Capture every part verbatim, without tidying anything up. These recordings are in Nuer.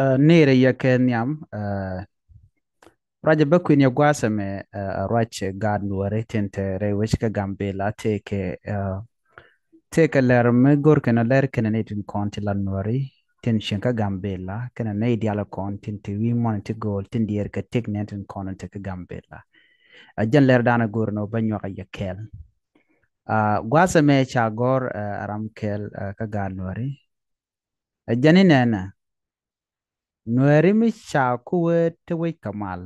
Ɛ, nirɛ yɛ kɛ nhiam, ɛ, ruacɛ bä kui̱n yɛ gua̱a̱th ɛmɛ, ɛ, ruac gaat Nuääri tin te rɛy wec kä Gambila, tëëkɛ, ɛ, tëëkɛ lɛr mi go̱r kɛn ɔ lɛr kɛn ni tin kɔn ti la Nuääri tin cieŋ kä Gambila, kɛn ni dial kɔn tin te wi̱i̱ muɔ̱n ti go̱o̱l tin diɛɛr kɛ tëk ni tin kɔn te kä Gambila. Ɛ, jɛn lɛr danɛ go̱r ni ɔ bä nyuak yɛ kɛɛl. Ɛ, gua̱a̱th ɛmɛ ca gɔ̱r, ɛ, ram kɛɛl, ɛ, kä gaat Nuääri. Ɛ jɛn inɛnɛ, Nuääri mi ca ku wee te wec kɛ mal.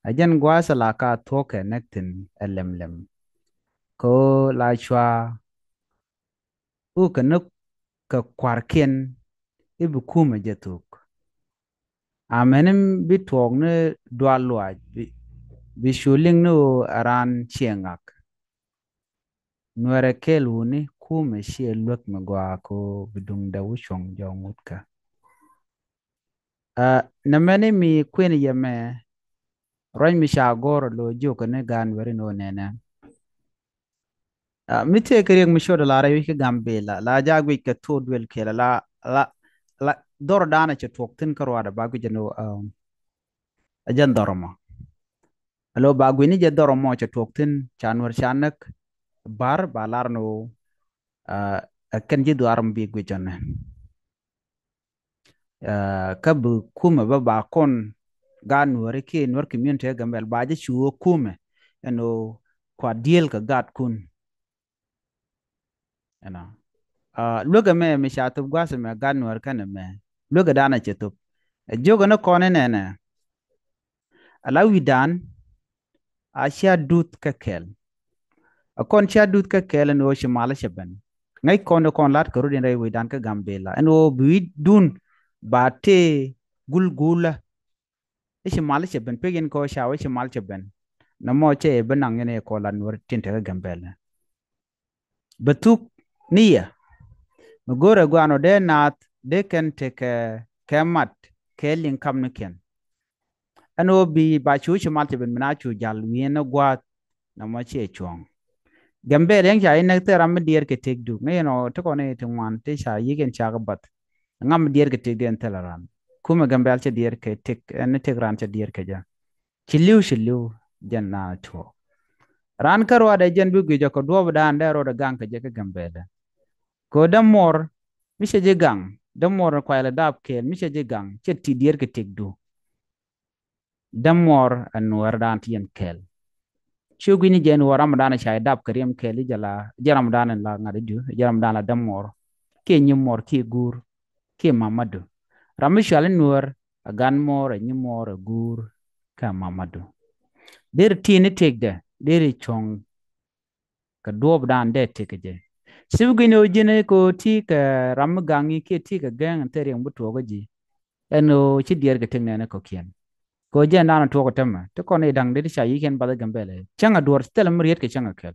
Ɛ jɛn gua̱a̱th ɛ la ka thuɔ̱k kɛ näk thi̱n ɛ lɛmlɛm. Kɛ ɣöö la cua wä kɛ näk kɛ kua̱rkiɛn i̱ bi kumɛ jɛ thuk. Amäni bi tuɔɔk ni dual luaac, bi, bi cu liŋ ni ɣöö ɛ raan ciɛ ŋak. Nuɛrɛ kɛɛl wuni kumɛ ciɛ luäk mi gɔaa kɛ ɣöö bi duŋdɛ wä cuɔ̱ŋ jɔɔk ŋutkä. Ɛ, nɛmɛni mi kuën yɛ mɛ, ruac mi ca gɔ̱r lo̱ jiök ni gaat Nuääri ni ɣöö nɛnɛ. Ɛ, mi tëëkɛ riɛk mi ciöt la rɛy wi̱c kä Gambila, la jaak guic kɛ thok duël kɛl, la, la, la dhɔr danɛ cɛ tuɔk thi̱n kä ruaadɛ ba guic ni ɣöö, ɛ, ɛ jɛn dhɔr mɔ. Alo ba gui̱ni jɛ dhɔr mɔ cɛ tuɔk thi̱n ca Nuäär ca näk bar ba lar ni ɣöö, ɛ, ɛ kɛn ji̱ dhuaar mi bi guic jɔnɛ. Ɛ, kä bi kumɛ bä ba kɔn gaat Nuääri kiɛ Nuäär community kä Gambila ba jɛ cu ɣä kumɛ ɛn ɣöö kua diëël kɛ gaatkun. Ɛnɔ. Ɛ, luäk ɛmɛ mi ca thop gua̱a̱th ɛmɛ gaat Nuäär kɛn ɛmɛ. Luäk ɛ danɛ cɛ thop. Ɛ jiök ɛn kɔn inɛnɛ. Ala wi̱dan a cia duth kä kɛl. A kɔn cia duth kä kɛl ɛn ɣöö ci mal cɛ ben. Ŋäc kɔn di kɔn lat kɛ rut in rɛy wi̱dan kä Gambila ɛn ɣöö bi wi̱dun ba tëë gul gulä. I̱ ci mal cɛ ben pek in kɔ ca wee ci mal cɛ ben. Nɔmɔ cɛ i̱ bi naŋ in i̱ kɔ lat Nuäär tin te kä Gambila. Bɛ thuk ni yɛ. Mi go̱o̱rɛ gua̱a̱n ɔ dee naath dee kɛn tekɛ kɛ mat kɛ liŋ kamnikiɛn. Ɛn ɣöö bi ba cu ci mal cɛ ben mi na cu jal wi̱i̱n ni gua̱a̱th nɔmɔ ciɛ cuɔ̱ɔ̱ŋ. Gambila yɛn ca yi näk thil ram mi diɛɛr kɛ tëkdu ŋäc yɛn ɔ ti kɔn i̱ ti ŋuan ti ca yi̱k yɛn cakɛ bath. Ŋam mi diɛɛr kɛ tëkdu yɛn thil ran. Kumɛ Gambila cɛ diɛɛr kɛ tëk ɛn ni tëk ran cɛ diɛɛr kɛ jɛ. Ci li̱w ci li̱w jɛn na tuɔɔk. Raan kä ruaadɛ jɛn bi guic jɛ kɛ duɔɔpdan dee rɔɔdɛ gaŋ kɛ jɛ kä Gambila. Kɛ ɣöö dämuɔr mi cɛ ji̱ gaŋ, dämuɔr kuay lɛ daap kɛɛl mi cɛ ji̱ gaŋ cɛ ti diɛɛr kɛ tëkdu. Dämuɔr ɛ Nuäärdan ti yɛn kɛɛl. Ci gui̱ni jɛ ɛn ɣöö ramdan ca jɛ dap kɛ riɛm kɛɛl i̱ jɛ la, jɛ ramdan la ŋa̱t i̱di̱, jɛ ramdan la dämuɔr kiɛ nyimuɔr kiɛ guur kiɛ mamadu. Ram mi cual i̱ Nuäär ɛ gan muɔr ɛ nyimuɔr ɛ guur kä mamadu. Deri ti ni tëkdɛ deri cuɔ̱ŋ kɛ duɔɔpdan dee tëk kɛ jɛ. Ci bi gui̱ni ɣöö ji̱n ɛ kɛ ɣöö ti kɛ ram mi gaŋ i̱ kiɛ ti kɛ gɛŋ in thil riɛŋ bi tuɔɔk kä ji̱. Ɛn ɣöö ci diɛɛr kɛ tëk nɛɛni kɔ̱kiɛn. Kɛ ɣöö jɛn dan tuɔɔk kä tämɛ ti kɔn i̱ da̱ŋ dee ti ca yi̱kiɛn bath i̱ Gambila cäŋ a duɔ̱ɔ̱r ci thilɛ mi riet kɛ cäŋ a kɛl.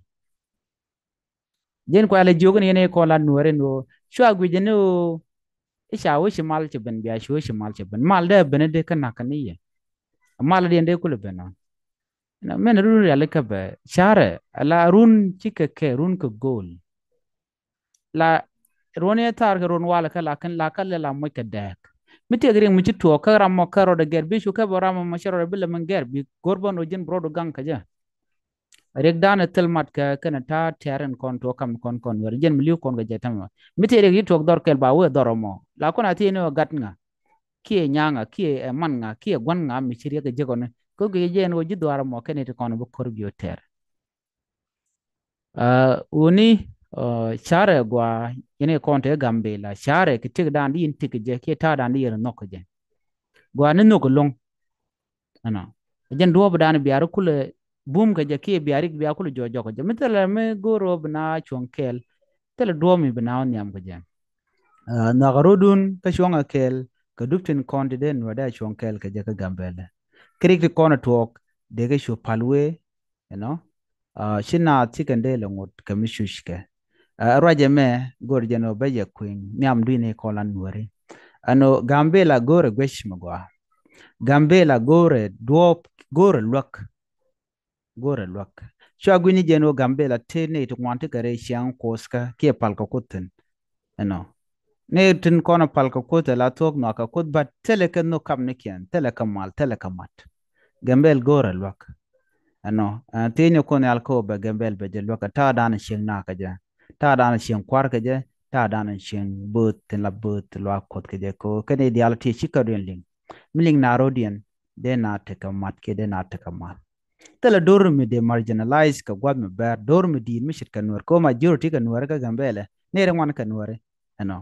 Jɛn kualɛ jiök ni yɛn i̱ kɔn la Nuäär ɛn ɣöö cua guic ɛn ɣöö i̱ ca wee ci mal cɛ ben bia ci wee ci mal cɛ ben mal dee ben dee kä na̱k kɛ ni yɛ. Mal dee kulɛ ben ɔ. Mɛn run riali kä bɛ carɛ ala run ci kɛ kɛ run kɛ go̱o̱l. La ruɔ̱n yɛ thaar kɛ ruɔ̱n walɛ kä la kɛn la kä lɛ la moc kɛ dɛɛk. Mi tëëk riŋ mi ci tuɔɔk kä ram mɔ kä rɔɔdɛ gɛr bi cu kɛ bä ram mɔ cɛ rɔɔdɛ bi lɛ min gɛr bi go̱r bä nɔ ji̱n bi rɔɔdu gaŋ kɛ jɛ. Riɛk danɛ thil mat kɛ kɛn ta̱a̱ tɛ̈r in kɔn tuɔɔk kam kɔn kɔn wɛr jɛn mi li̱w kɔn kɛ jɛ tämɛ. Mi tëëk riɛk ci tuɔɔk dhɔr kɛl ba wee dhɔr ɔmɔ la kɔn a thiee ni ɔ gat ŋa. Kiɛ nyaŋa kiɛ ɛ man ŋa kiɛ gua̱n ŋa mi ci riɛk kɛ jek ɔni. Kä guic jɛ ɛn ɣöö ji̱ dhuaar ɔmɔ kɛn it kɔn bi ko̱r bi ɔ tɛ̈r. Ɛ, wuni, ɛ, carɛ gua yɛn kɛ kɔn te Gambila carɛ kɛ tëkdan di yɛn tëk kɛ jɛ kiɛ ta̱a̱dan di yɛn nhɔk kɛ jɛ. Gua ni nhɔk kɛ lo̱ŋ. Ɛnɔ. Jɛn duɔɔpdan bia ri kulɛ bum kɛ jɛ kiɛ bia rik bia kulɛ jɔk jɔk kɛ jɛ. Mi thilɛ mi go̱o̱r ɣöö bi na cuɔ̱ŋ kɛɛl. Thilɛ duɔɔp mi bi na wä nhiam kɛ jɛ. Ɛ, nhɔakä rotdun kä cuɔ̱ŋ ɛ kɛɛl kɛ dup tin kɔn ti dee nuɔ̱t dee cuɔ̱ŋ kɛɛl kɛ jɛ kä Gambila. Kɛ rik ti kɔn ɛ tuɔɔk dee kɛ cu pal wee. You know, ɛ, ci naath ci kɛn dee lɛ ŋot kɛ mi cuc kɛ. Ɛ, ruacɛ mɛ go̱o̱r jɛn ɔ bɛ yɛ kui̱ny nhiam dui̱ni kɔn la Nuääri. Ɛn ɔ Gambila go̱o̱rɛ guec mi gɔaa. Gambila go̱o̱rɛ duɔɔp go̱o̱rɛ luäk. Go̱o̱rɛ luäk. Cua gui̱ni jɛn ɔ Gambila tëë nɛy ti ŋuan ti kɛ rɛy ciaŋ kuɔthkä kiɛ pal kɛ kuth thi̱n. You know. Ni tin kɔn pal kɛ Kuoth ɛ la thuɔ̱k nhɔakɛ Kuoth, but thilɛ kɛ nhök kamnikiɛn, thilɛ kɛ mal, thilɛ kɛ mat. Gambɛl go̱o̱rɛ luäk. Ɛnɔ, thiecni Kuoth Nhial kä bɛ Gambɛl bɛ jɛ luäk kɛ ta̱a̱ danɔ cieŋ na kɛ jɛ, ta̱a̱ danɔ cieŋ kua̱r kɛ jɛ, ta̱a̱ danɔ cieŋ bööth tin la bööth luaak Kuɔth kɛ jɛ kɛ ɣöö kɛn i̱ diaal tiee ci kädiɛn liŋ. Mi liŋ na ro̱diɛn dee na tekɛ mat kiɛ dee na tekɛ mal. Thilɛ do̱r mi dee marginalize kɛ gua̱th mi bɛr, do̱r mi di̱i̱t mi ce̱tkɛ Nuäär kɛ ɣöö majority kɛ Nuäär kä Gambɛlɛ, nɛy ti ŋuan kɛ Nuäär. Ɛnɔ,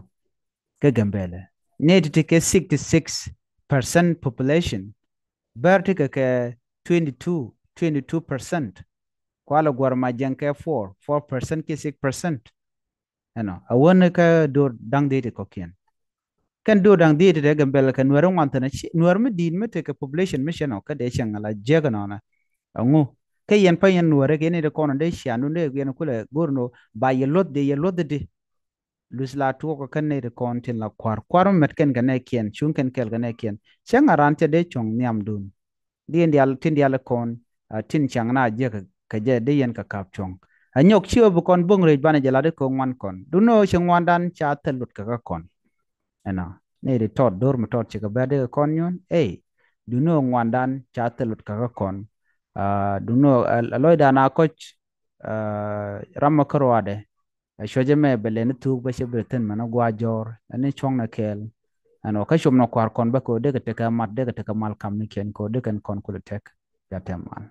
kä Gambɛlɛ, nɛy ti ti kɛ sixty six percent population, bɛr ti kɛ kɛ twenty two, twenty two percent. Kualɛ gua̱r ma jiɛŋ kɛ four, four percent kiɛ six percent. Ɛnɔ, a wä ni kä do̱r da̱ŋ dhiet ti kɔ̱kiɛn. Kɛn do̱r da̱ŋ dhiet ti te Gambɛlɛ kɛ Nuäär ŋuan thi̱n, a ci Nuäär mi di̱i̱t mi tekɛ population mi cɛ nɔ kä dee cieŋ la jiäk ɛnɔnɛ. Ɛŋu? Kä yɛn pa yɛn Nuäär kɛ yɛn i̱ ti kɔn dee ciaŋdu dee yɛn kulɛ go̱r ni ɣöö ba yɛ luɔth, dee yɛ luɔth di. Luth la tuɔɔk kä nɛy ti kɔn tin la kua̱r, kua̱r mi mɛt kɛn kɛ nɛɛkiɛn, cuŋ kɛn kɛɛl kɛ nɛɛkiɛn. Cäŋ a raan cɛ dee cuɔ̱ŋ nhiamdun. Di yɛn diaal, tin diaal kɔn, a, tin ciaŋ na jiäk kɛ jɛ, di yɛn kɛ ka̱p cuɔ̱ŋ. A nyɔk ci ɣöö bi kɔn bo̱ŋ rɛc banɛ jɛ la di kɛ ŋuan kɔn. Duŋni ɣöö ci ŋuandan ca thil luɔt kɛ kä kɔn. Ɛnɔ, nɛy ti tɔt, do̱r mi tɔt cikɛ bɛr di kɛ kɔn nyuɔ̱n. Ey, duŋni ɣöö ŋuandan ca thil luɔt kɛ kä kɔn. A, duŋni ɣöö, a, a lɔcdan a kɔc, a, ram mɔ kä ruaadɛ. A cuɔ̱cɛ mɛ bɛ lɛni thuuk bä cɛ bi thi̱n mɛn a gua̱a̱ jɔ̱ɔ̱r. Ɛn ni cuɔ̱ŋnɛ kɛɛl. Ɛnɔ, kä cop nɔ kua̱r kɔn bä kɛ ɣöö dee kɛ tekɛ mat, dee kɛ tekɛ mal kamnikiɛn kɛ ɣöö dee kɛn kɔn kulɛ tɛk. Ya tɛm mal.